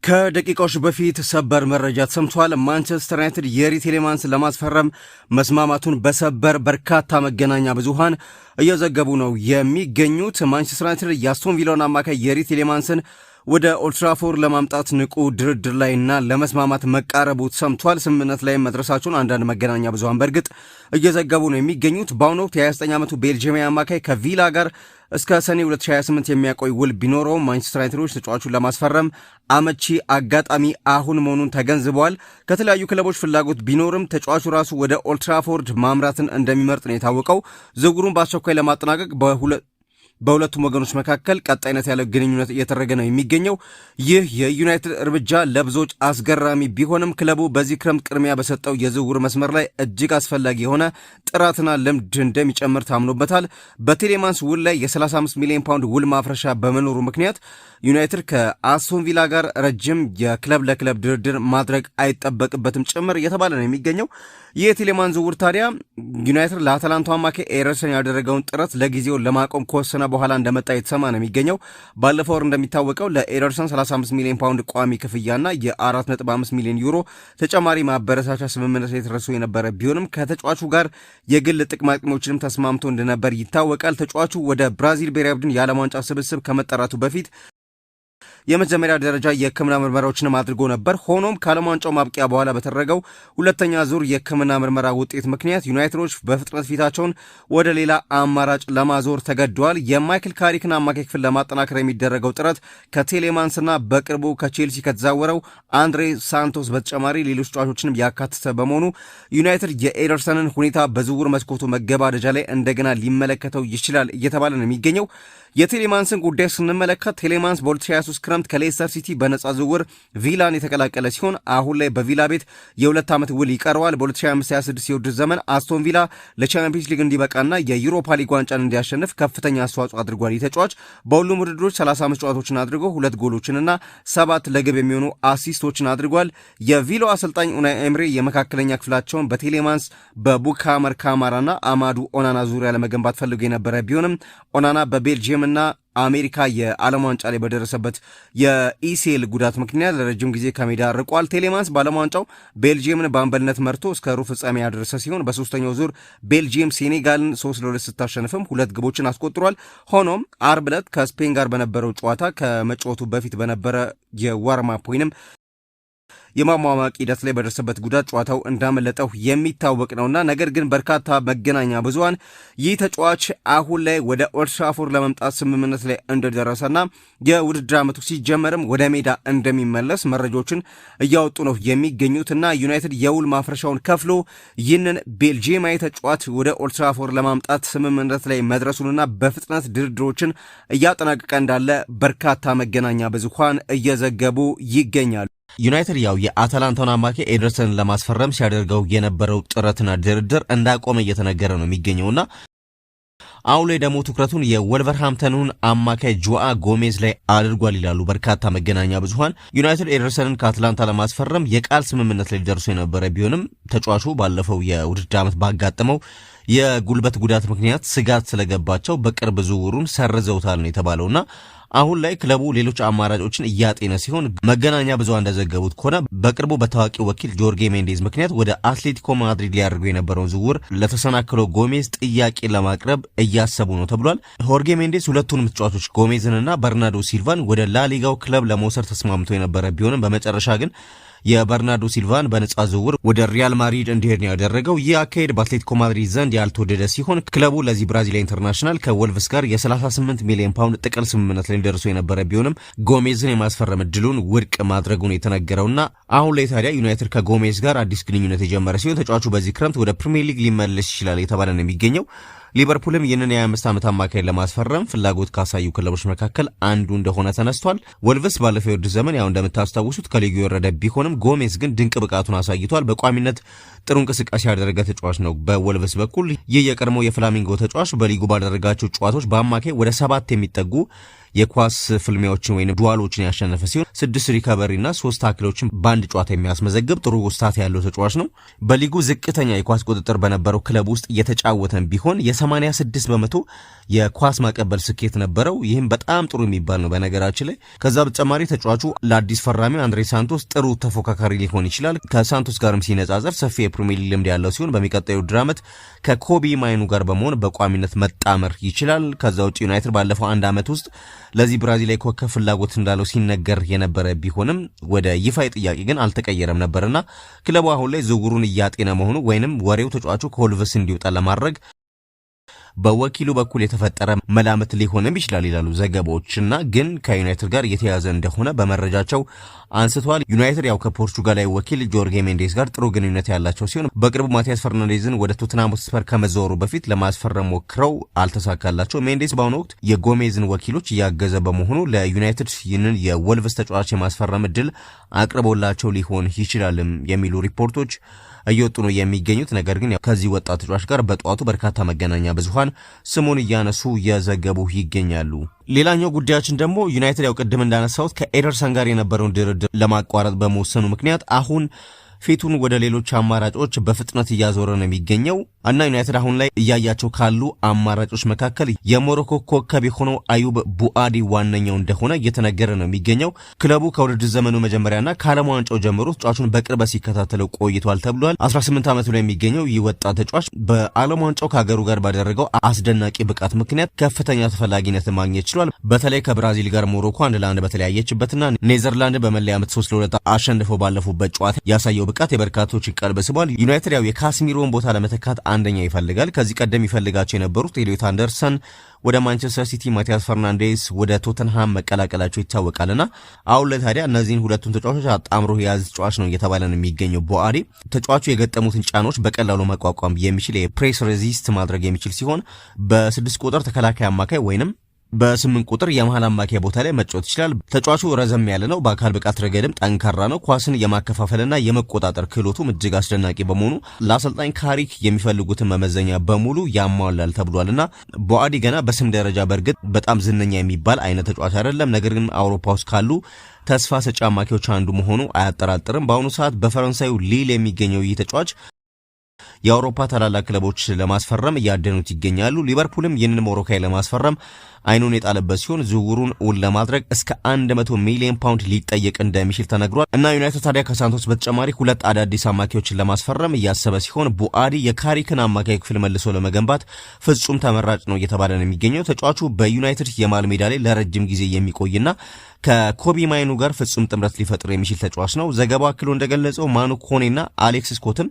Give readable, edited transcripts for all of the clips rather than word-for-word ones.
ከደቂቃዎች በፊት ሰበር መረጃ ተሰምቷል። ማንቸስተር ዩናይትድ የሪ ቴሌማንስ ለማስፈረም መስማማቱን በሰበር በርካታ መገናኛ ብዙሃን እየዘገቡ ነው የሚገኙት። ማንቸስተር ዩናይትድ የአስቶን ቪላውን አማካይ የሪ ቴሌማንስን ወደ ኦልትራፎርድ ለማምጣት ንቁ ድርድር ላይና ለመስማማት መቃረቡ ተሰምቷል። ስምምነት ላይ መድረሳቸውን አንዳንድ መገናኛ ብዙሃን በእርግጥ እየዘገቡ ነው የሚገኙት። በአሁኑ ወቅት የ29 ዓመቱ ቤልጅየማዊ አማካይ ከቪላ ጋር እስከ ሰኔ 2028 የሚያቆይ ውል ቢኖረውም ማንቸስተር ዩናይትዶች ተጫዋቹን ለማስፈረም አመቺ አጋጣሚ አሁን መሆኑን ተገንዝበዋል። ከተለያዩ ክለቦች ፍላጎት ቢኖርም ተጫዋቹ ራሱ ወደ ኦልትራፎርድ ማምራትን እንደሚመርጥ ነው የታወቀው። ዝውውሩን በአስቸኳይ ለማጠናቀቅ በሁለቱም ወገኖች መካከል ቀጣይነት ያለው ግንኙነት እየተደረገ ነው የሚገኘው። ይህ የዩናይትድ እርምጃ ለብዙዎች አስገራሚ ቢሆንም ክለቡ በዚህ ክረምት ቅድሚያ በሰጠው የዝውውር መስመር ላይ እጅግ አስፈላጊ የሆነ ጥራትና ልምድ እንደሚጨምር ታምኖበታል። በቴሌማንስ ውል ላይ የ35 ሚሊዮን ፓውንድ ውል ማፍረሻ በመኖሩ ምክንያት ዩናይትድ ከአስቶን ቪላ ጋር ረጅም የክለብ ለክለብ ድርድር ማድረግ አይጠበቅበትም ጭምር እየተባለ ነው የሚገኘው። ይህ የቴሌማን ዝውውር ታዲያ ዩናይትድ ለአታላንታ አማካይ ኤደርሰን ያደረገውን ጥረት ለጊዜው ለማቆም ከወሰነ በኋላ እንደመጣ የተሰማ ነው የሚገኘው። ባለፈው ወር እንደሚታወቀው ለኤደርሰን 35 ሚሊዮን ፓውንድ ቋሚ ክፍያና የ4.5 ሚሊዮን ዩሮ ተጨማሪ ማበረታቻ ስምምነት ላይ ተደርሶ የነበረ ቢሆንም ከተጫዋቹ ጋር የግል ጥቅማጥቅሞችንም ተስማምቶ እንደነበር ይታወቃል። ተጫዋቹ ወደ ብራዚል ብሔራዊ ቡድን የዓለም ዋንጫ ስብስብ ከመጠራቱ በፊት የመጀመሪያ ደረጃ የሕክምና ምርመራዎችንም አድርጎ ነበር። ሆኖም ከዓለም ዋንጫው ማብቂያ በኋላ በተደረገው ሁለተኛ ዙር የሕክምና ምርመራ ውጤት ምክንያት ዩናይትዶች በፍጥነት ፊታቸውን ወደ ሌላ አማራጭ ለማዞር ተገደዋል። የማይክል ካሪክን አማካይ ክፍል ለማጠናከር የሚደረገው ጥረት ከቴሌማንስና በቅርቡ ከቼልሲ ከተዛወረው አንድሬ ሳንቶስ በተጨማሪ ሌሎች ተጫዋቾችንም ያካተተ በመሆኑ ዩናይትድ የኤደርሰንን ሁኔታ በዝውውር መስኮቱ መገባደጃ ላይ እንደገና ሊመለከተው ይችላል እየተባለ ነው የሚገኘው። የቴሌማንስን ጉዳይ ስንመለከት ቴሌማንስ በ2023 ክረምት ከሌስተር ሲቲ በነጻ ዝውውር ቪላን የተቀላቀለ ሲሆን አሁን ላይ በቪላ ቤት የ2 ዓመት ውል ይቀረዋል። በ2025/26 የውድድር ዘመን አስቶን ቪላ ለቻምፒየንስ ሊግ እንዲበቃና የዩሮፓ ሊግ ዋንጫን እንዲያሸንፍ ከፍተኛ አስተዋጽኦ አድርጓል። ይህ ተጫዋች በሁሉም ውድድሮች 35 ጨዋታዎችን አድርጎ 2 ጎሎችንና 7 ለግብ የሚሆኑ አሲስቶችን አድርጓል። የቪላው አሰልጣኝ ኡናይ ኤምሬ የመካከለኛ ክፍላቸውን በቴሌማንስ፣ በቡካመር ካማራና አማዱ ኦናና ዙሪያ ለመገንባት ፈልጎ የነበረ ቢሆንም ኦናና በቤልጅየም እና አሜሪካ የዓለም ዋንጫ ላይ በደረሰበት የ ACL ጉዳት ምክንያት ለረጅም ጊዜ ከሜዳ ርቋል። ቴሌማንስ በዓለም ዋንጫው ቤልጅየምን በአምበልነት መርቶ እስከ ሩብ ፍጻሜ ያደረሰ ሲሆን በሶስተኛው ዙር ቤልጅየም ሴኔጋልን 3-2 ስታሸንፍም 2 ግቦችን አስቆጥሯል። ሆኖም አርብ ዕለት ከስፔን ጋር በነበረው ጨዋታ ከመጫወቱ በፊት በነበረ የ warm up ወይንም የማሟሟቅ ሂደት ላይ በደረሰበት ጉዳት ጨዋታው እንዳመለጠው የሚታወቅ ነውና ነገር ግን በርካታ መገናኛ ብዙሃን ይህ ተጫዋች አሁን ላይ ወደ ኦልትራፎርድ ለመምጣት ስምምነት ላይ እንደደረሰና የውድድር ዓመቱ ሲጀመርም ወደ ሜዳ እንደሚመለስ መረጃዎችን እያወጡ ነው የሚገኙትና ዩናይትድ የውል ማፍረሻውን ከፍሎ ይህንን ቤልጂየማዊ ተጫዋች ወደ ኦልትራፎርድ ለማምጣት ስምምነት ላይ መድረሱንና በፍጥነት ድርድሮችን እያጠናቀቀ እንዳለ በርካታ መገናኛ ብዙሃን እየዘገቡ ይገኛሉ። ዩናይትድ ያው የአታላንታውን አማካይ ኤደርሰንን ለማስፈረም ሲያደርገው የነበረው ጥረትና ድርድር እንዳቆመ እየተነገረ ነው የሚገኘውና አሁን ላይ ደግሞ ትኩረቱን የወልቨርሃምፕተኑን አማካይ ጆአ ጎሜዝ ላይ አድርጓል ይላሉ በርካታ መገናኛ ብዙኃን። ዩናይትድ ኤደርሰንን ከአትላንታ ለማስፈረም የቃል ስምምነት ላይ ደርሶ የነበረ ቢሆንም ተጫዋቹ ባለፈው የውድድር ዓመት ባጋጠመው የጉልበት ጉዳት ምክንያት ስጋት ስለገባቸው በቅርብ ዝውውሩን ሰርዘውታል ነው የተባለውና አሁን ላይ ክለቡ ሌሎች አማራጮችን እያጤነ ሲሆን መገናኛ ብዙሃን እንደዘገቡት ከሆነ በቅርቡ በታዋቂው ወኪል ጆርጌ ሜንዴዝ ምክንያት ወደ አትሌቲኮ ማድሪድ ሊያደርጉ የነበረውን ዝውውር ለተሰናክለው ጎሜዝ ጥያቄ ለማቅረብ እያሰቡ ነው ተብሏል። ሆርጌ ሜንዴዝ ሁለቱንም ተጫዋቾች ጎሜዝንና በርናርዶ ሲልቫን ወደ ላሊጋው ክለብ ለመውሰድ ተስማምቶ የነበረ ቢሆንም በመጨረሻ ግን የበርናርዶ ሲልቫን በነጻ ዝውውር ወደ ሪያል ማድሪድ እንዲሄድ ነው ያደረገው። ይህ አካሄድ በአትሌቲኮ ማድሪድ ዘንድ ያልተወደደ ሲሆን ክለቡ ለዚህ ብራዚላዊ international ከወልቭስ ጋር የ38 ሚሊዮን ፓውንድ ጥቅል ስምምነት ላይ ደርሶ የነበረ ቢሆንም ጎሜዝን የማስፈረም እድሉን ውድቅ ማድረጉን የተነገረውና አሁን ላይ ታዲያ ዩናይትድ ከጎሜዝ ጋር አዲስ ግንኙነት የጀመረ ሲሆን ተጫዋቹ በዚህ ክረምት ወደ ፕሪሚየር ሊግ ሊመለስ ይችላል የተባለ ነው የሚገኘው። ሊቨርፑልም ይህንን የ25 ዓመት አማካይ ለማስፈረም ፍላጎት ካሳዩ ክለቦች መካከል አንዱ እንደሆነ ተነስቷል። ወልቭስ ባለፈው የውድድር ዘመን ያው እንደምታስታውሱት ከሊጉ የወረደ ቢሆንም ጎሜዝ ግን ድንቅ ብቃቱን አሳይቷል። በቋሚነት ጥሩ እንቅስቃሴ ያደረገ ተጫዋች ነው። በወልቭስ በኩል ይህ የቀድሞው የፍላሚንጎ ተጫዋች በሊጉ ባደረጋቸው ጨዋታዎች በአማካይ ወደ 7 የሚጠጉ የኳስ ፍልሚያዎችን ወይም duel ኦችን ያሸነፈ ሲሆን 6 recovery እና 3 tackle ኦችን በአንድ ጨዋታ የሚያስመዘግብ ጥሩ stat ያለው ተጫዋች ነው። በሊጉ ዝቅተኛ የኳስ ቁጥጥር በነበረው ክለብ ውስጥ እየተጫወተን ቢሆን የ86% የኳስ ማቀበል ስኬት ነበረው። ይህም በጣም ጥሩ የሚባል ነው በነገራችን ላይ። ከዛ በተጨማሪ ተጫዋቹ ለአዲስ ፈራሚው አንድሬ ሳንቶስ ጥሩ ተፎካካሪ ሊሆን ይችላል። ከሳንቶስ ጋርም ሲነጻጸር ሰፊ የፕሪሚየር ሊግ ልምድ ያለው ሲሆን በሚቀጣዩ ውድድር ዓመት ከኮቢ ማይኑ ጋር በመሆን በቋሚነት መጣመር ይችላል። ከዛ ውጭ ዩናይትድ ባለፈው አንድ ዓመት ውስጥ ለዚህ ብራዚላዊ ኮከብ ፍላጎት እንዳለው ሲነገር የነበረ ቢሆንም ወደ ይፋዊ ጥያቄ ግን አልተቀየረም ነበርና ክለቡ አሁን ላይ ዝውውሩን እያጤነ መሆኑ ወይንም ወሬው ተጫዋቹ ከወልቭስ እንዲወጣ ለማድረግ በወኪሉ በኩል የተፈጠረ መላምት ሊሆንም ይችላል ይላሉ ዘገባዎችና ግን ከዩናይትድ ጋር እየተያዘ እንደሆነ በመረጃቸው አንስተዋል። ዩናይትድ ያው ከፖርቹጋላዊ ወኪል ጆርጌ ሜንዴስ ጋር ጥሩ ግንኙነት ያላቸው ሲሆን በቅርቡ ማቲያስ ፈርናንዴዝን ወደ ቶትናም ሆትስፐር ከመዘወሩ በፊት ለማስፈረም ሞክረው አልተሳካላቸው። ሜንዴስ በአሁኑ ወቅት የጎሜዝን ወኪሎች እያገዘ በመሆኑ ለዩናይትድ ይህንን የወልቭስ ተጫዋች የማስፈረም እድል አቅርቦላቸው ሊሆን ይችላልም የሚሉ ሪፖርቶች እየወጡ ነው የሚገኙት። ነገር ግን ከዚህ ወጣት ተጫዋች ጋር በጠዋቱ በርካታ መገናኛ ብዙሃን ስሙን እያነሱ እየዘገቡ ይገኛሉ። ሌላኛው ጉዳያችን ደግሞ ዩናይትድ ያው ቅድም እንዳነሳሁት ከኤደርሰን ጋር የነበረውን ድርድር ለማቋረጥ በመወሰኑ ምክንያት አሁን ፊቱን ወደ ሌሎች አማራጮች በፍጥነት እያዞረ ነው የሚገኘው እና ዩናይትድ አሁን ላይ እያያቸው ካሉ አማራጮች መካከል የሞሮኮ ኮከብ የሆነው አዩብ ቡአዲ ዋነኛው እንደሆነ እየተነገረ ነው የሚገኘው። ክለቡ ከውድድር ዘመኑ መጀመሪያና ከዓለም ዋንጫው ጀምሮ ተጫዋቹን በቅርበት ሲከታተለው ቆይቷል ተብሏል። 18 ዓመቱ ላይ የሚገኘው ይህ ወጣት ተጫዋች በዓለም ዋንጫው ከሀገሩ ጋር ባደረገው አስደናቂ ብቃት ምክንያት ከፍተኛ ተፈላጊነትን ማግኘት ችሏል። በተለይ ከብራዚል ጋር ሞሮኮ 1-1 በተለያየችበትና ኔዘርላንድ በመለያ ምት 3-2 አሸንፈው ባለፉበት ጨዋታ ያሳየው ብቃት የበርካቶች ቀልብ ስቧል። ዩናይትድ ያው የካስሚሮን ቦታ ለመተካት አንደኛ ይፈልጋል። ከዚህ ቀደም ይፈልጋቸው የነበሩት ኤሊዮት አንደርሰን ወደ ማንቸስተር ሲቲ፣ ማቲያስ ፈርናንዴስ ወደ ቶተንሃም መቀላቀላቸው ይታወቃልና አሁን ላይ ታዲያ እነዚህን ሁለቱን ተጫዋቾች አጣምሮ የያዘ ተጫዋች ነው እየተባለ ነው የሚገኘው። ቡአዲ ተጫዋቹ የገጠሙትን ጫናዎች በቀላሉ መቋቋም የሚችል የ press resist ማድረግ የሚችል ሲሆን በ6 ቁጥር ተከላካይ አማካይ ወይንም በ8 ቁጥር የመሀል አማካይ ቦታ ላይ መጫወት ይችላል። ተጫዋቹ ረዘም ያለ ነው። በአካል ብቃት ረገድም ጠንካራ ነው። ኳስን የማከፋፈልና የመቆጣጠር ክህሎቱም እጅግ አስደናቂ በመሆኑ ለአሰልጣኝ ካሪክ የሚፈልጉትን መመዘኛ በሙሉ ያሟላል ተብሏልና ቦአዲ ገና በስም ደረጃ በእርግጥ በጣም ዝነኛ የሚባል አይነት ተጫዋች አይደለም። ነገር ግን አውሮፓ ውስጥ ካሉ ተስፋ ሰጪ አማካዮች አንዱ መሆኑ አያጠራጥርም። በአሁኑ ሰዓት በፈረንሳዩ ሊል የሚገኘው ይህ ተጫዋች የአውሮፓ ታላላቅ ክለቦች ለማስፈረም እያደኑት ይገኛሉ። ሊቨርፑልም ይህንን ሞሮካዊ ለማስፈረም አይኑን የጣለበት ሲሆን ዝውውሩን እውን ለማድረግ እስከ 100 ሚሊዮን ፓውንድ ሊጠየቅ እንደሚችል ተነግሯል። እና ዩናይትድ ታዲያ ከሳንቶስ በተጨማሪ ሁለት አዳዲስ አማካዮችን ለማስፈረም እያሰበ ሲሆን ቡአዲ የካሪክን አማካይ ክፍል መልሶ ለመገንባት ፍጹም ተመራጭ ነው እየተባለ ነው የሚገኘው። ተጫዋቹ በዩናይትድ የመሃል ሜዳ ላይ ለረጅም ጊዜ የሚቆይና ከኮቢ ማይኑ ጋር ፍጹም ጥምረት ሊፈጥር የሚችል ተጫዋች ነው። ዘገባው አክሎ እንደገለጸው ማኑ ኮኔና አሌክስ ስኮትም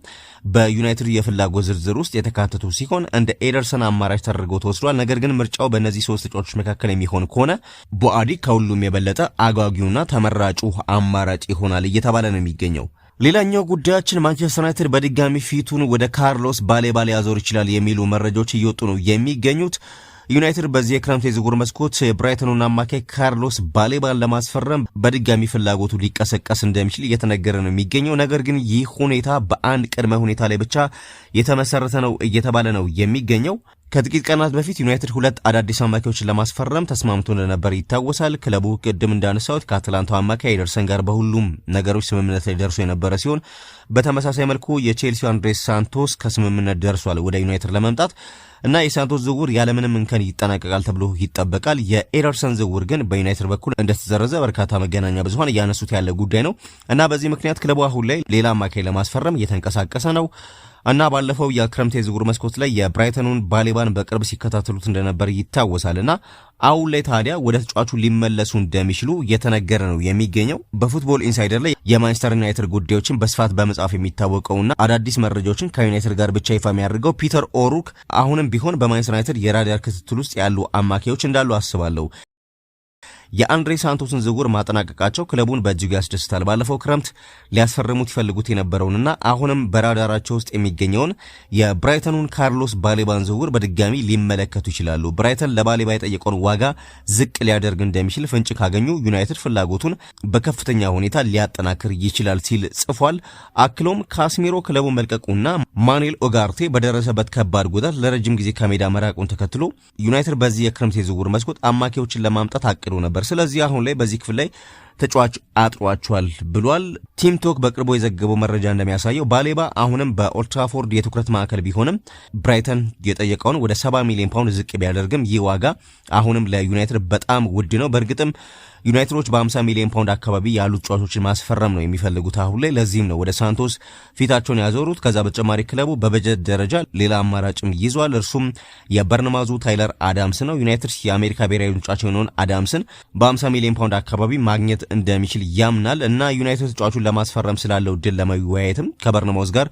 በዩናይትድ የፍላጎት ዝርዝር ውስጥ የተካተቱ ሲሆን እንደ ኤደርሰን አማራጭ ተደርገው ተወስዷል። ነገር ግን ምርጫው በእነዚህ ሶስት ተጫዋቾች መካከል የሚሆን ከሆነ ቡአዲ ከሁሉም የበለጠ አጓጊውና ተመራጩ አማራጭ ይሆናል እየተባለ ነው የሚገኘው። ሌላኛው ጉዳያችን ማንቸስተር ዩናይትድ በድጋሚ ፊቱን ወደ ካርሎስ ባሌባ ሊያዞር ይችላል የሚሉ መረጃዎች እየወጡ ነው የሚገኙት። ዩናይትድ በዚህ የክረምት የዝውውር መስኮት የብራይተኑን አማካይ ካርሎስ ባሌባን ለማስፈረም በድጋሚ ፍላጎቱ ሊቀሰቀስ እንደሚችል እየተነገረ ነው የሚገኘው። ነገር ግን ይህ ሁኔታ በአንድ ቅድመ ሁኔታ ላይ ብቻ የተመሰረተ ነው እየተባለ ነው የሚገኘው። ከጥቂት ቀናት በፊት ዩናይትድ ሁለት አዳዲስ አማካዮችን ለማስፈረም ተስማምቶ እንደነበር ይታወሳል። ክለቡ ቅድም እንዳነሳሁት ከአትላንታው አማካይ ኤደርሰን ጋር በሁሉም ነገሮች ስምምነት ላይ ደርሶ የነበረ ሲሆን በተመሳሳይ መልኩ የቼልሲው አንድሬስ ሳንቶስ ከስምምነት ደርሷል ወደ ዩናይትድ ለመምጣት እና የሳንቶስ ዝውውር ያለምንም እንከን ይጠናቀቃል ተብሎ ይጠበቃል። የኤደርሰን ዝውውር ግን በዩናይትድ በኩል እንደተሰረዘ በርካታ መገናኛ ብዙኃን እያነሱት ያለ ጉዳይ ነው እና በዚህ ምክንያት ክለቡ አሁን ላይ ሌላ አማካይ ለማስፈረም እየተንቀሳቀሰ ነው እና ባለፈው የክረምት የዝውውር መስኮት ላይ የብራይተኑን ባሌባን በቅርብ ሲከታተሉት እንደነበር ይታወሳል። እና አሁን ላይ ታዲያ ወደ ተጫዋቹ ሊመለሱ እንደሚችሉ እየተነገረ ነው የሚገኘው። በፉትቦል ኢንሳይደር ላይ የማንቸስተር ዩናይትድ ጉዳዮችን በስፋት በመጻፍ የሚታወቀውና አዳዲስ መረጃዎችን ከዩናይትድ ጋር ብቻ ይፋ የሚያደርገው ፒተር ኦሩክ አሁንም ቢሆን በማንቸስተር ዩናይትድ የራዳር ክትትል ውስጥ ያሉ አማካዮች እንዳሉ አስባለሁ። የአንድሬ ሳንቶስን ዝውውር ማጠናቀቃቸው ክለቡን በእጅጉ ያስደስታል። ባለፈው ክረምት ሊያስፈርሙት ይፈልጉት የነበረውንና አሁንም በራዳራቸው ውስጥ የሚገኘውን የብራይተኑን ካርሎስ ባሌባን ዝውውር በድጋሚ ሊመለከቱ ይችላሉ። ብራይተን ለባሌባ የጠየቀውን ዋጋ ዝቅ ሊያደርግ እንደሚችል ፍንጭ ካገኙ ዩናይትድ ፍላጎቱን በከፍተኛ ሁኔታ ሊያጠናክር ይችላል ሲል ጽፏል። አክሎም ካስሚሮ ክለቡን መልቀቁና ማኑኤል ኦጋርቴ በደረሰበት ከባድ ጉዳት ለረጅም ጊዜ ከሜዳ መራቁን ተከትሎ ዩናይትድ በዚህ የክረምት የዝውውር መስኮት አማካዮችን ለማምጣት አቅዶ ነበር። ስለዚህ አሁን ላይ በዚህ ክፍል ላይ ተጫዋች አጥሯቸዋል ብሏል። ቲም ቶክ በቅርቡ የዘገበው መረጃ እንደሚያሳየው ባሌባ አሁንም በኦልድትራፎርድ የትኩረት ማዕከል ቢሆንም ብራይተን የጠየቀውን ወደ 70 ሚሊዮን ፓውንድ ዝቅ ቢያደርግም ይህ ዋጋ አሁንም ለዩናይትድ በጣም ውድ ነው። በእርግጥም ዩናይትዶች በ50 ሚሊዮን ፓውንድ አካባቢ ያሉ ተጫዋቾችን ማስፈረም ነው የሚፈልጉት አሁን ላይ። ለዚህም ነው ወደ ሳንቶስ ፊታቸውን ያዞሩት። ከዛ በተጨማሪ ክለቡ በበጀት ደረጃ ሌላ አማራጭም ይዟል። እርሱም የበርንማውዙ ታይለር አዳምስ ነው። ዩናይትድ የአሜሪካ ብሔራዊ ተጫዋች የሆነውን አዳምስን በ50 ሚሊዮን ፓውንድ አካባቢ ማግኘት እንደሚችል ያምናል እና ዩናይትድ ተጫዋቹን ለማስፈረም ስላለው እድል ለመወያየትም ከበርንማውዝ ጋር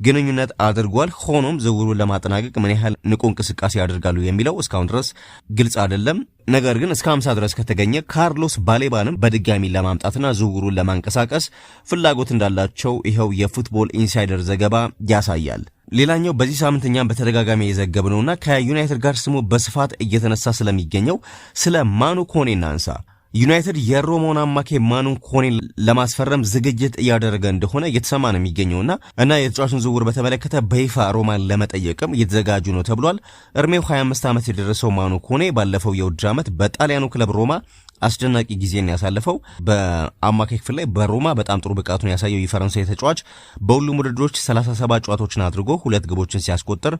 ግንኙነት አድርጓል። ሆኖም ዝውውሩን ለማጠናቀቅ ምን ያህል ንቁ እንቅስቃሴ ያደርጋሉ የሚለው እስካሁን ድረስ ግልጽ አይደለም። ነገር ግን እስከ 50 ድረስ ከተገኘ ካርሎስ ባሌባንም በድጋሚ ለማምጣትና ዝውውሩን ለማንቀሳቀስ ፍላጎት እንዳላቸው ይኸው የፉትቦል ኢንሳይደር ዘገባ ያሳያል። ሌላኛው በዚህ ሳምንት እኛም በተደጋጋሚ የዘገብነውና ከዩናይትድ ጋር ስሙ በስፋት እየተነሳ ስለሚገኘው ስለ ማኑ ኮኔ እናንሳ። ዩናይትድ የሮማውን አማካይ ማኑ ኮኔን ለማስፈረም ዝግጅት እያደረገ እንደሆነ እየተሰማ ነው የሚገኘውና እና የተጫዋቹን ዝውውር በተመለከተ በይፋ ሮማን ለመጠየቅም እየተዘጋጁ ነው ተብሏል። እድሜው 25 ዓመት የደረሰው ማኑ ኮኔ ባለፈው የውድድር ዓመት በጣሊያኑ ክለብ ሮማ አስደናቂ ጊዜን ያሳለፈው በአማካይ ክፍል ላይ በሮማ በጣም ጥሩ ብቃቱን ያሳየው የፈረንሳይ ተጫዋች በሁሉም ውድድሮች 37 ጨዋታዎችን አድርጎ 2 ግቦችን ሲያስቆጥር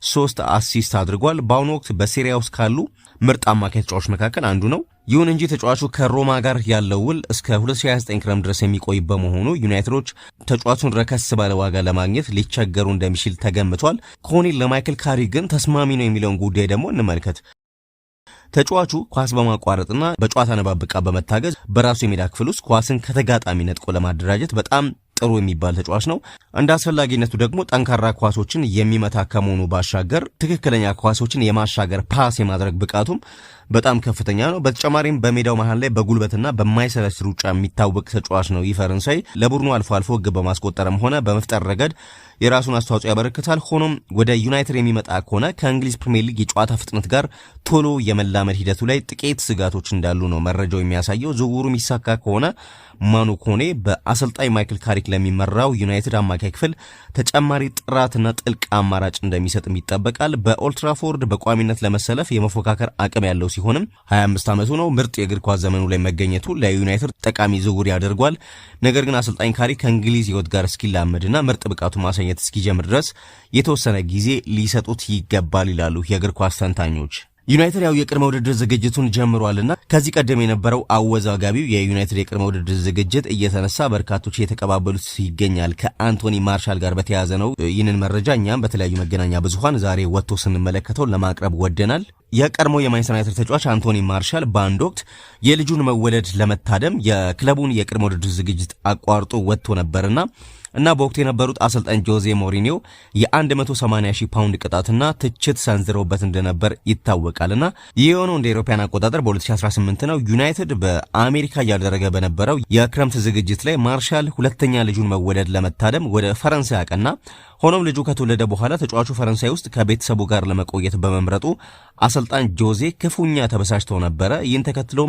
3 assist አድርጓል። በአሁኑ ወቅት በሴሪያ ውስጥ ካሉ ምርጥ አማካይ ተጫዋቾች መካከል አንዱ ነው። ይሁን እንጂ ተጫዋቹ ከሮማ ጋር ያለው ውል እስከ 2029 ክረምት ድረስ የሚቆይ በመሆኑ ዩናይትዶች ተጫዋቹን ረከስ ባለ ዋጋ ለማግኘት ሊቸገሩ እንደሚችል ተገምቷል። ኮኔ ለማይክል ካሪክ ግን ተስማሚ ነው የሚለውን ጉዳይ ደግሞ እንመልከት። ተጫዋቹ ኳስ በማቋረጥና በጨዋታ ንባብ ብቃት በመታገዝ በራሱ የሜዳ ክፍል ውስጥ ኳስን ከተጋጣሚ ነጥቆ ለማደራጀት በጣም ጥሩ የሚባል ተጫዋች ነው። እንደ አስፈላጊነቱ ደግሞ ጠንካራ ኳሶችን የሚመታ ከመሆኑ ባሻገር ትክክለኛ ኳሶችን የማሻገር pass የማድረግ ብቃቱም በጣም ከፍተኛ ነው። በተጨማሪም በሜዳው መሃል ላይ በጉልበትና በማይሰለች ሩጫ የሚታወቅ ተጫዋች ነው። ይህ ፈረንሳይ ለቡድኑ አልፎ አልፎ ግብ በማስቆጠርም ሆነ በመፍጠር ረገድ የራሱን አስተዋጽኦ ያበረክታል። ሆኖም ወደ ዩናይትድ የሚመጣ ከሆነ ከእንግሊዝ ፕሪሚየር ሊግ የጨዋታ ፍጥነት ጋር ቶሎ የመላመድ ሂደቱ ላይ ጥቂት ስጋቶች እንዳሉ ነው መረጃው የሚያሳየው። ዝውውሩ የሚሳካ ከሆነ ማኑ ኮኔ በአሰልጣኝ ማይክል ካሪክ ለሚመራው ዩናይትድ አማካይ ክፍል ተጨማሪ ጥራትና ጥልቅ አማራጭ እንደሚሰጥም ይጠበቃል። በኦልድትራፎርድ በቋሚነት ለመሰለፍ የመፎካከር አቅም ያለው ሲሆንም 25 ዓመቱ ነው። ምርጥ የእግር ኳስ ዘመኑ ላይ መገኘቱ ለዩናይትድ ጠቃሚ ዝውውር ያደርጓል። ነገር ግን አሰልጣኝ ካሪክ ከእንግሊዝ ሕይወት ጋር እስኪላመድና ምርጥ ብቃቱ ማሳየት እስኪጀምር ድረስ የተወሰነ ጊዜ ሊሰጡት ይገባል ይላሉ የእግር ኳስ ተንታኞች። ዩናይትድ ያው የቅድመ ውድድር ዝግጅቱን ጀምሯልና ከዚህ ቀደም የነበረው አወዛጋቢው የዩናይትድ የቅድመ ውድድር ዝግጅት እየተነሳ በርካቶች እየተቀባበሉት ይገኛል። ከአንቶኒ ማርሻል ጋር በተያያዘ ነው። ይህንን መረጃ እኛም በተለያዩ መገናኛ ብዙኃን ዛሬ ወጥቶ ስንመለከተው ለማቅረብ ወደናል። የቀድሞ የማንቸስተር ዩናይትድ ተጫዋች አንቶኒ ማርሻል በአንድ ወቅት የልጁን መወለድ ለመታደም የክለቡን የቅድመ ውድድር ዝግጅት አቋርጦ ወጥቶ ነበርና እና በወቅቱ የነበሩት አሰልጣኝ ጆዜ ሞሪኒዮ የ180 ሺህ ፓውንድ ቅጣትና ትችት ሰንዝረውበት እንደነበር ይታወቃልና ይህ የሆነው እንደ አውሮፓውያን አቆጣጠር በ2018 ነው። ዩናይትድ በአሜሪካ እያደረገ በነበረው የክረምት ዝግጅት ላይ ማርሻል ሁለተኛ ልጁን መወለድ ለመታደም ወደ ፈረንሳይ አቀና። ሆኖም ልጁ ከተወለደ በኋላ ተጫዋቹ ፈረንሳይ ውስጥ ከቤተሰቡ ጋር ለመቆየት በመምረጡ አሰልጣኝ ጆዜ ክፉኛ ተበሳጭተው ነበረ። ይህን ተከትሎ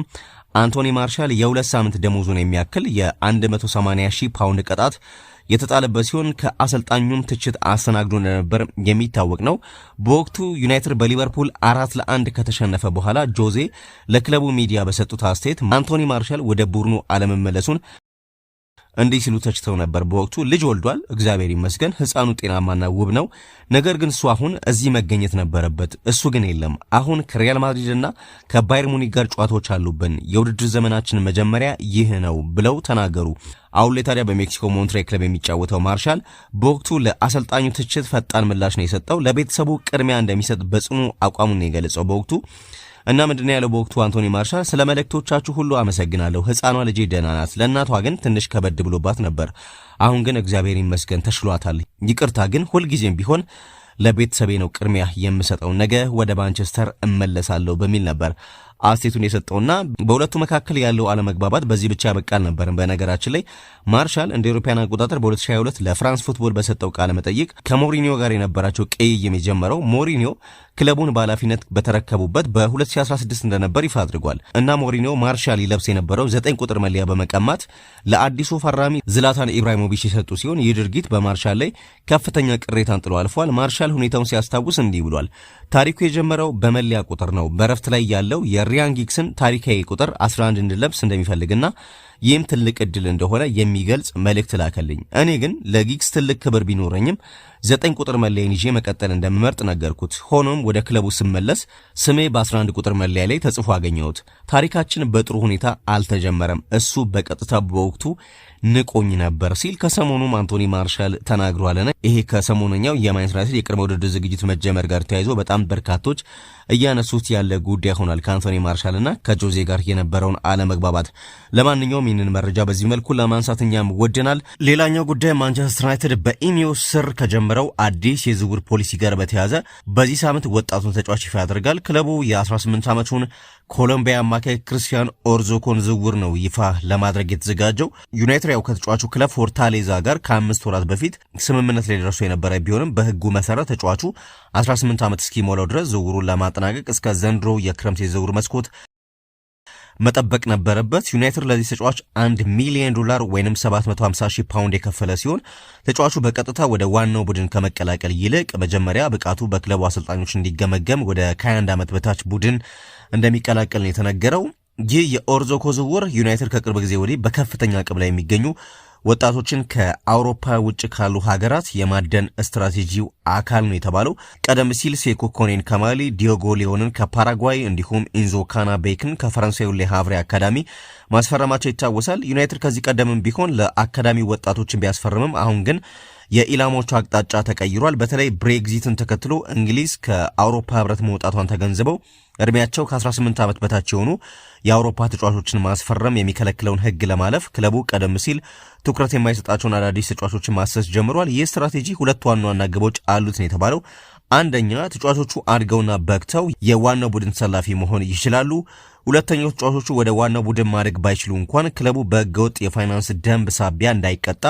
አንቶኒ ማርሻል የ2 ሳምንት ደሞዙን የሚያክል የ180 ሺህ ፓውንድ ቅጣት የተጣለበት ሲሆን ከአሰልጣኙም ትችት አስተናግዶ እንደነበር የሚታወቅ ነው። በወቅቱ ዩናይትድ በሊቨርፑል 4-1 ከተሸነፈ በኋላ ጆዜ ለክለቡ ሚዲያ በሰጡት አስተያየት አንቶኒ ማርሻል ወደ ቡድኑ አለመመለሱን እንዲህ ሲሉ ተችተው ነበር። በወቅቱ ልጅ ወልዷል፣ እግዚአብሔር ይመስገን፣ ሕፃኑ ጤናማና ውብ ነው። ነገር ግን እሱ አሁን እዚህ መገኘት ነበረበት፣ እሱ ግን የለም። አሁን ከሪያል ማድሪድና ከባየር ሙኒክ ጋር ጨዋታዎች አሉብን። የውድድር ዘመናችን መጀመሪያ ይህ ነው ብለው ተናገሩ። አሁን ላይ ታዲያ በሜክሲኮ ሞንትሬ ክለብ የሚጫወተው ማርሻል በወቅቱ ለአሰልጣኙ ትችት ፈጣን ምላሽ ነው የሰጠው። ለቤተሰቡ ቅድሚያ እንደሚሰጥ በጽኑ አቋሙን ነው የገለጸው በወቅቱ እና ምንድነው ያለው በወቅቱ አንቶኒ ማርሻል፣ ስለ መልእክቶቻችሁ ሁሉ አመሰግናለሁ። ህፃኗ ልጄ ደህና ናት። ለእናቷ ግን ትንሽ ከበድ ብሎባት ነበር። አሁን ግን እግዚአብሔር ይመስገን ተሽሏታል። ይቅርታ ግን ሁልጊዜም ቢሆን ለቤተሰቤ ነው ቅድሚያ የምሰጠው። ነገ ወደ ማንቸስተር እመለሳለሁ በሚል ነበር አስተያየቱን የሰጠውና በሁለቱ መካከል ያለው አለመግባባት በዚህ ብቻ ያበቃ አልነበረም። በነገራችን ላይ ማርሻል እንደ አውሮፓውያን አቆጣጠር በ2022 ለፍራንስ ፉትቦል በሰጠው ቃለ መጠይቅ ከሞሪኒዮ ጋር የነበራቸው ቅይይም የጀመረው ሞሪኒዮ ክለቡን በኃላፊነት በተረከቡበት በ2016 እንደነበር ይፋ አድርጓል። እና ሞሪኒዮ ማርሻል ይለብስ የነበረው 9 ቁጥር መለያ በመቀማት ለአዲሱ ፈራሚ ዝላታን ኢብራሂሞቪች የሰጡ ሲሆን ይህ ድርጊት በማርሻል ላይ ከፍተኛ ቅሬታን ጥሎ አልፏል። ማርሻል ሁኔታውን ሲያስታውስ እንዲህ ብሏል። ታሪኩ የጀመረው በመለያ ቁጥር ነው። በረፍት ላይ ያለው የሪያን ጊግስን ታሪካዊ ቁጥር 11 እንድለብስ እንደሚፈልግና ይህም ትልቅ እድል እንደሆነ የሚገልጽ መልእክት ላከልኝ። እኔ ግን ለጊግስ ትልቅ ክብር ቢኖረኝም 9 ቁጥር መለያን ይዤ መቀጠል እንደምመርጥ ነገርኩት። ሆኖም ወደ ክለቡ ስመለስ ስሜ በ11 ቁጥር መለያ ላይ ተጽፎ አገኘሁት። ታሪካችን በጥሩ ሁኔታ አልተጀመረም። እሱ በቀጥታ በወቅቱ ንቆኝ ነበር ሲል ከሰሞኑም አንቶኒ ማርሻል ተናግሯልና ይሄ ከሰሞነኛው የማንቸስተር ዩናይትድ የቅድመ ውድድር ዝግጅት መጀመር ጋር ተያይዞ በጣም በርካቶች እያነሱት ያለ ጉዳይ ሆኗል። ከአንቶኒ ማርሻልና ከጆዜ ጋር የነበረውን አለመግባባት። ለማንኛውም ይህንን መረጃ በዚህ መልኩ ለማንሳት እኛም ወደናል። ሌላኛው ጉዳይ ማንቸስተር ዩናይትድ በኢኒዮስ ስር ከጀመረው አዲስ የዝውውር ፖሊሲ ጋር በተያያዘ በዚህ ሳምንት ወጣቱን ተጫዋች ይፋ ያደርጋል። ክለቡ የ18 ዓመቱን ኮሎምቢያ አማካይ ክርስቲያን ኦርዞኮን ዝውውር ነው ይፋ ለማድረግ የተዘጋጀው። ዩናይትድ ያው ከተጫዋቹ ክለብ ፎርታሌዛ ጋር ከ5 ወራት በፊት ስምምነት ላይ ደርሶ የነበረ ቢሆንም በሕጉ መሰረት ተጫዋቹ 18 ዓመት እስኪሞላው ድረስ ዝውውሩን ለማጠናቀቅ እስከ ዘንድሮ የክረምት የዝውውር መስኮት መጠበቅ ነበረበት። ዩናይትድ ለዚህ ተጫዋች $1 ሚሊዮን ወይም 750 ሺህ ፓውንድ የከፈለ ሲሆን ተጫዋቹ በቀጥታ ወደ ዋናው ቡድን ከመቀላቀል ይልቅ መጀመሪያ ብቃቱ በክለቡ አሰልጣኞች እንዲገመገም ወደ ከ21 ዓመት በታች ቡድን እንደሚቀላቀል ነው የተነገረው። ይህ የኦርዞኮ ዝውውር ዩናይትድ ከቅርብ ጊዜ ወዲህ በከፍተኛ አቅም ላይ የሚገኙ ወጣቶችን ከአውሮፓ ውጭ ካሉ ሀገራት የማደን ስትራቴጂው አካል ነው የተባለው። ቀደም ሲል ሴኮ ኮኔን ከማሊ፣ ዲዮጎ ሊዮንን ከፓራጓይ እንዲሁም ኢንዞ ካና ቤክን ከፈረንሳዩ ሌሃቭሬ አካዳሚ ማስፈረማቸው ይታወሳል። ዩናይትድ ከዚህ ቀደምም ቢሆን ለአካዳሚ ወጣቶችን ቢያስፈርምም አሁን ግን የኢላማዎቹ አቅጣጫ ተቀይሯል። በተለይ ብሬግዚትን ተከትሎ እንግሊዝ ከአውሮፓ ህብረት መውጣቷን ተገንዝበው እድሜያቸው ከ18 ዓመት በታች የሆኑ የአውሮፓ ተጫዋቾችን ማስፈረም የሚከለክለውን ህግ ለማለፍ ክለቡ ቀደም ሲል ትኩረት የማይሰጣቸውን አዳዲስ ተጫዋቾችን ማሰስ ጀምሯል። ይህ ስትራቴጂ ሁለት ዋና ዋና ግቦች አሉት ነው የተባለው። አንደኛ፣ ተጫዋቾቹ አድገውና በቅተው የዋናው ቡድን ተሰላፊ መሆን ይችላሉ። ሁለተኛው፣ ተጫዋቾቹ ወደ ዋናው ቡድን ማደግ ባይችሉ እንኳን ክለቡ በህገወጥ የፋይናንስ ደንብ ሳቢያ እንዳይቀጣ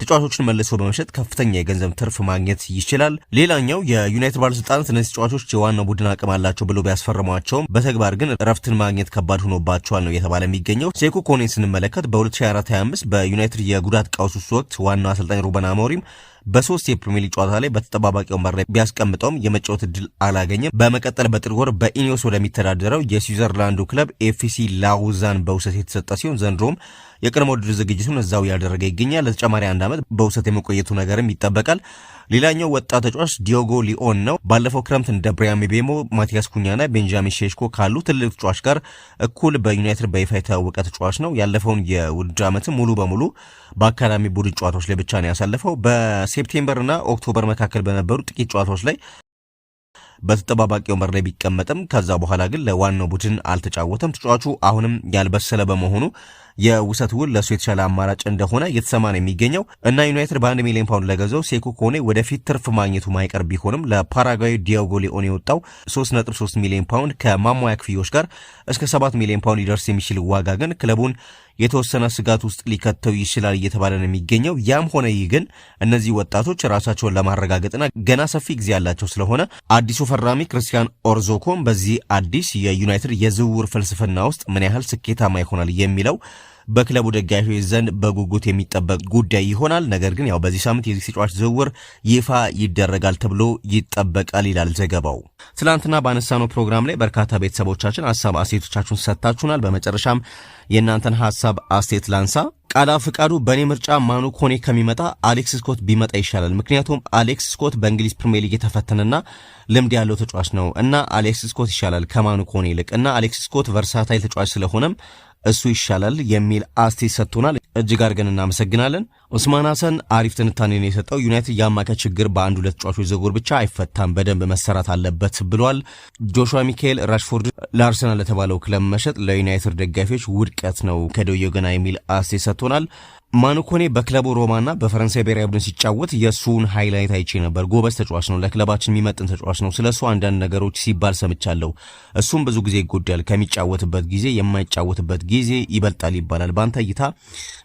ተጫዋቾችን መልሶ በመሸጥ ከፍተኛ የገንዘብ ትርፍ ማግኘት ይችላል። ሌላኛው የዩናይትድ ባለስልጣናት እነዚህ ተጫዋቾች የዋናው ቡድን አቅም አላቸው ብሎ ቢያስፈርሟቸውም በተግባር ግን እረፍትን ማግኘት ከባድ ሆኖባቸዋል ነው እየተባለ የሚገኘው። ሴኩ ኮኔን ስንመለከት በ2024/25 በዩናይትድ የጉዳት ቀውስ ውስጥ ወቅት ዋናው አሰልጣኝ ሩበን አሞሪም በሶስት የፕሪሚየር ሊግ ጨዋታ ላይ በተጠባባቂ ወንበር ላይ ቢያስቀምጠውም የመጫወት እድል አላገኘም። በመቀጠል በጥር ወር በኢኒዮስ ወደሚተዳደረው የስዊዘርላንዱ ክለብ ኤፍሲ ላውዛን በውሰት የተሰጠ ሲሆን ዘንድሮም የቅድመ ውድድር ዝግጅቱን እዛው እያደረገ ይገኛል። ለተጨማሪ አንድ ዓመት በውሰት የመቆየቱ ነገርም ይጠበቃል። ሌላኛው ወጣት ተጫዋች ዲዮጎ ሊኦን ነው። ባለፈው ክረምት እንደ ብሪያን ምቤሞ፣ ማቲያስ ኩኛና ቤንጃሚን ሼሽኮ ካሉ ትልቅ ተጫዋች ጋር እኩል በዩናይትድ በይፋ የተዋወቀ ተጫዋች ነው። ያለፈውን የውድድር ዓመትም ሙሉ በሙሉ በአካዳሚ ቡድን ጨዋታዎች ላይ ብቻ ነው ያሳለፈው። በ September ና October መካከል በነበሩ ጥቂት ጨዋታዎች ላይ በተጠባባቂ ወንበር ላይ ቢቀመጥም ከዛ በኋላ ግን ለዋናው ቡድን አልተጫወተም። ተጫዋቹ አሁንም ያልበሰለ በመሆኑ የውሰት ውል ለእሱ የተሻለ አማራጭ እንደሆነ እየተሰማ ነው የሚገኘው እና ዩናይትድ በ1 ሚሊዮን ፓውንድ ለገዛው ሴኩ ኮኔ ወደፊት ትርፍ ማግኘቱ ማይቀር ቢሆንም ለፓራጓይ ዲዮጎ ሊኦን የወጣው 3.3 ሚሊዮን ፓውንድ ከማሟያ ክፍያዎች ጋር እስከ 7 ሚሊዮን ፓውንድ ሊደርስ የሚችል ዋጋ ግን ክለቡን የተወሰነ ስጋት ውስጥ ሊከተው ይችላል እየተባለ ነው የሚገኘው። ያም ሆነ ይህ ግን እነዚህ ወጣቶች ራሳቸውን ለማረጋገጥና ገና ሰፊ ጊዜ ያላቸው ስለሆነ አዲሱ ፈራሚ ክርስቲያን ኦርዞኮም በዚህ አዲስ የዩናይትድ የዝውውር ፍልስፍና ውስጥ ምን ያህል ስኬታማ ይሆናል የሚለው በክለቡ ደጋፊዎች ዘንድ በጉጉት የሚጠበቅ ጉዳይ ይሆናል። ነገር ግን ያው በዚህ ሳምንት የዚህ ተጫዋች ዝውውር ይፋ ይደረጋል ተብሎ ይጠበቃል ይላል ዘገባው። ትናንትና ባነሳነው ፕሮግራም ላይ በርካታ ቤተሰቦቻችን ሀሳብ አስተያየቶቻችሁን ሰጥታችሁናል። በመጨረሻም የእናንተን ሀሳብ አስተያየት ላንሳ። ቃላ ፍቃዱ በእኔ ምርጫ ማኑ ኮኔ ከሚመጣ አሌክስ ስኮት ቢመጣ ይሻላል። ምክንያቱም አሌክስ ስኮት በእንግሊዝ ፕሪሚየር ሊግ የተፈተነና ልምድ ያለው ተጫዋች ነው እና አሌክስ ስኮት ይሻላል ከማኑ ኮኔ ይልቅ እና አሌክስ ስኮት versatile ተጫዋች ስለሆነም እሱ ይሻላል የሚል አስተያየት ሰጥቶናል። እጅግ አድርገን እናመሰግናለን። ኦስማን ሀሰን አሪፍ ትንታኔ ነው የሰጠው። ዩናይትድ የአማካይ ችግር በአንድ ሁለት ተጫዋቾች ዝውውር ብቻ አይፈታም፣ በደንብ መሰራት አለበት ብሏል። ጆሹዋ ሚካኤል ራሽፎርድ ለአርሰናል ለተባለው ክለብ መሸጥ ለዩናይትድ ደጋፊዎች ውድቀት ነው ከደውየ ገና የሚል አስተያየት ሰጥቶናል። ማኑ ኮኔ በክለቡ ሮማና በፈረንሳይ ብሔራዊ ቡድን ሲጫወት የእሱን highlight አይቼ ነበር። ጎበዝ ተጫዋች ነው፣ ለክለባችን የሚመጥን ተጫዋች ነው። ስለ እሱ አንዳንድ ነገሮች ሲባል ሰምቻለሁ። እሱም ብዙ ጊዜ ይጎዳል፣ ከሚጫወትበት ጊዜ የማይጫወትበት ጊዜ ይበልጣል ይባላል። በአንተ እይታ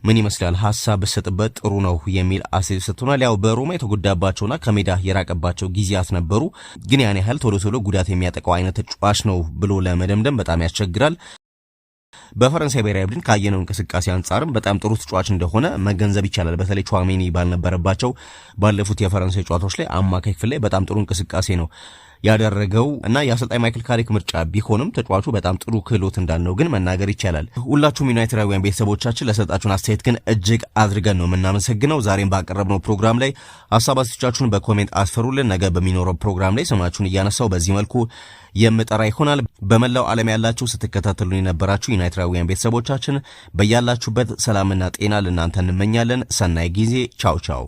ምን ይመስላል? ሀሳብ ብሰጥበት ጥሩ ነው የሚል አስተያየት ሰጥቶናል። ያው በሮማ የተጎዳባቸውና ከሜዳ የራቀባቸው ጊዜያት ነበሩ፣ ግን ያን ያህል ቶሎ ቶሎ ጉዳት የሚያጠቃው አይነት ተጫዋች ነው ብሎ ለመደምደም በጣም ያስቸግራል። በፈረንሳይ ብሔራዊ ቡድን ካየነው እንቅስቃሴ አንጻርም በጣም ጥሩ ተጫዋች እንደሆነ መገንዘብ ይቻላል። በተለይ ቹዋሜኒ ባልነበረባቸው ባለፉት የፈረንሳይ ጨዋታዎች ላይ አማካይ ክፍል ላይ በጣም ጥሩ እንቅስቃሴ ነው ያደረገው እና የአሰልጣኝ ማይክል ካሪክ ምርጫ ቢሆንም ተጫዋቹ በጣም ጥሩ ክህሎት እንዳለው ግን መናገር ይቻላል። ሁላችሁም ዩናይትዳውያን ቤተሰቦቻችን ለሰጣችሁን አስተያየት ግን እጅግ አድርገን ነው የምናመሰግነው። ዛሬም ባቀረብነው ፕሮግራም ላይ ሀሳብ አስተያየቶቻችሁን በ comment አስፈሩልን። ነገ በሚኖረው ፕሮግራም ላይ ስማችሁን እያነሳው በዚህ መልኩ የምጠራ ይሆናል። በመላው ዓለም ያላችሁ ስትከታተሉን የነበራችሁ ዩናይትዳውያን ቤተሰቦቻችን በያላችሁበት ሰላምና ጤና ለእናንተ እንመኛለን። ሰናይ ጊዜ። ቻው ቻው።